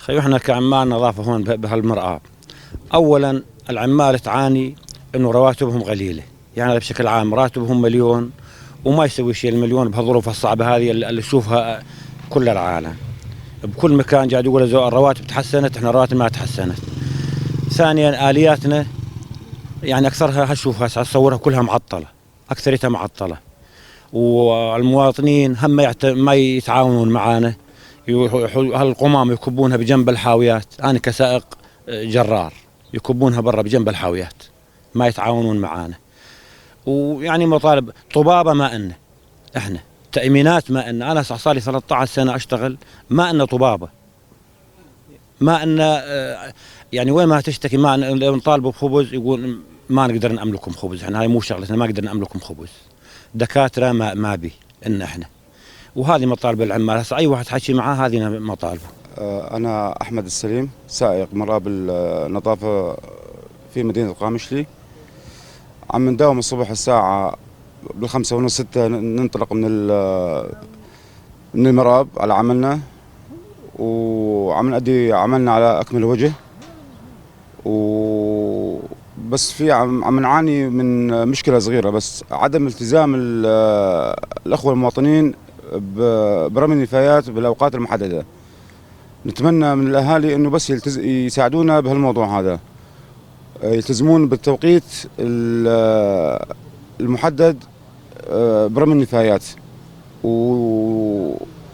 خيو احنا كعمال نظافة هون بهالمرآب، اولا العمال تعاني انه رواتبهم قليله، يعني بشكل عام راتبهم مليون وما يسوي شيء المليون بهالظروف الصعبة هذه اللي تشوفها كل العالم بكل مكان. قاعد يقول الرواتب تحسنت، احنا الرواتب ما تحسنت. ثانيا الياتنا يعني اكثرها هشوفها تصورها كلها معطلة، اكثريتها معطلة، والمواطنين هم ما يتعاونون معانا، هالقمام يكبونها بجنب الحاويات. انا كسائق جرار يكبونها برا بجنب الحاويات، ما يتعاونون معانا. ويعني مطالب طبابة ما إلنا، احنا تأمينات ما إلنا. انا صار لي 13 سنة اشتغل ما إلنا طبابة، ما إلنا يعني وين ما تشتكي ما نطالبوا بخبز يقول ما نقدر نأملكم خبز، احنا هاي مو شغلتنا، ما نقدر نأملكم خبز. دكاترة ما بي إن احنا، وهذه مطالب العمال. هسه اي واحد حكي معاه هذه مطالبه. انا احمد السليم، سائق مراب النظافة في مدينة القامشلي. عم نداوم الصبح الساعة 5:30 6، ننطلق من المراب على عملنا، وعم نأدي عملنا على أكمل وجه. وبس في عم نعاني من مشكلة صغيرة بس، عدم التزام الأخوة المواطنين برمي النفايات بالأوقات المحددة. نتمنى من الأهالي إنه بس يساعدونا بهالموضوع هذا، يلتزمون بالتوقيت المحدد برمي النفايات،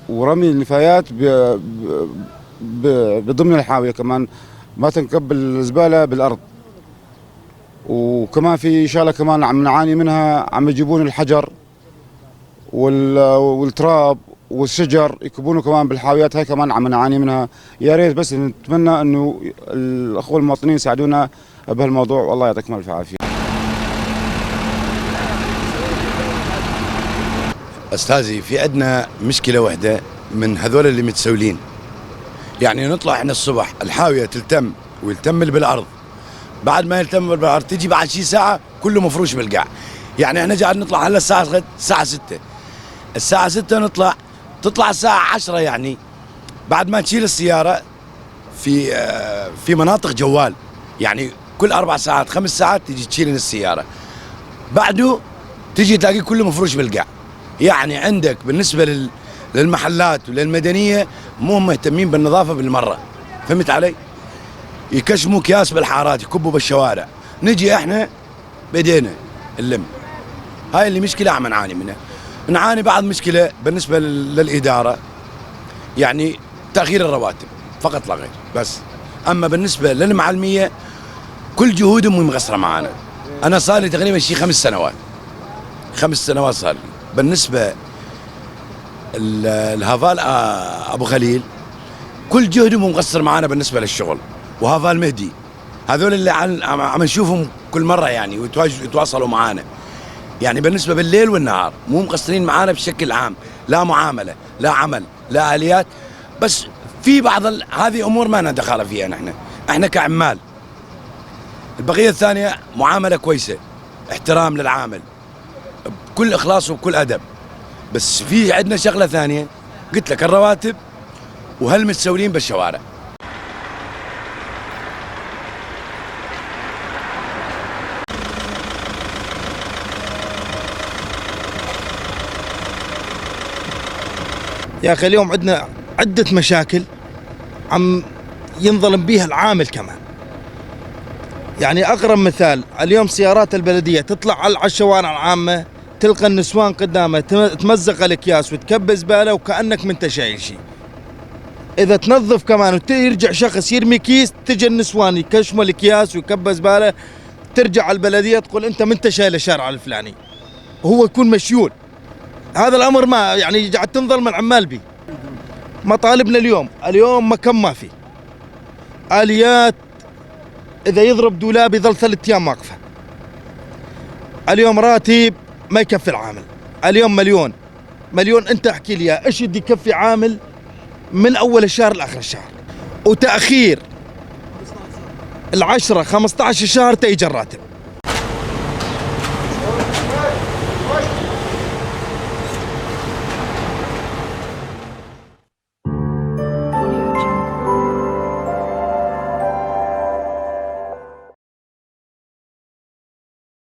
ورمي النفايات بضمن الحاوية كمان، ما تنكب الزبالة بالأرض. وكمان في شغلة كمان عم نعاني منها، عم يجيبون الحجر والتراب والشجر يكبونه كمان بالحاويات، هاي كمان عم نعاني منها. يا ريت بس نتمنى انه الاخوة المواطنين يساعدونا بهالموضوع، والله يعطيكم الف عافية. استاذي في عندنا مشكلة واحدة من هذول اللي متسولين، يعني نطلع احنا الصبح الحاويه تلتم ويلتم بالارض، بعد ما يلتم بالارض تجي بعد شي ساعة كله مفروش بالقاع. يعني احنا قاعد نطلع هلا الساعة 6، الساعة 6 نطلع، تطلع الساعة 10، يعني بعد ما تشيل السيارة في مناطق جوال، يعني كل 4 ساعات 5 ساعات تجي تشيل السيارة، بعده تجي تلاقي كله مفروش بالقاع. يعني عندك بالنسبة للمحلات وللمدنية مو مهتمين بالنظافة بالمرة، فهمت علي؟ يكشموا اكياس بالحارات، يكبوا بالشوارع، نجي احنا بدينا نلم. هاي اللي مشكلة عم نعاني منها. نعاني بعض مشكلة بالنسبة للإدارة، يعني تأخير الرواتب فقط لا غير بس. أما بالنسبة للمعلمية كل جهودهم مقصرة معانا. أنا صار لي تقريبا شيء 5 سنوات، 5 سنوات صار لي. بالنسبة الهافال أبو خليل كل جهده مقصر معانا بالنسبة للشغل، وهافال مهدي، هذول اللي عم نشوفهم كل مرة يعني ويتواصلوا معانا، يعني بالنسبة بالليل والنهار مو مقصرين معانا بشكل عام، لا معاملة لا عمل لا آليات. بس في بعض هذه أمور ما لنا دخل فيها نحن، احنا كعمال. البقية الثانية معاملة كويسة، احترام للعامل بكل إخلاص وبكل أدب. بس في عندنا شغلة ثانية قلت لك، الرواتب وهالمتسولين بالشوارع. يا أخي اليوم عندنا عدة مشاكل عم ينظلم بيها العامل كمان. يعني أقرب مثال اليوم سيارات البلدية تطلع على الشوارع العامة، تلقى النسوان قدامها تمزق الأكياس وتكب زبالة وكأنك ما انت شايل شيء. إذا تنظف كمان ويرجع شخص يرمي كيس، تجي النسوان يكشموا الأكياس ويكب زبالة، ترجع البلدية تقول أنت ما انت شايل الشارع الفلاني، وهو يكون مشيول. هذا الأمر ما يعني قاعد تنظلم العمال بي. مطالبنا اليوم مكان ما في آليات، إذا يضرب دولاب يظل 3 أيام واقفة. اليوم راتب ما يكفي العامل، اليوم مليون أنت احكي لي إيش بدي يكفي عامل من أول الشهر لآخر الشهر، وتأخير 10 15 شهر تيجي الراتب.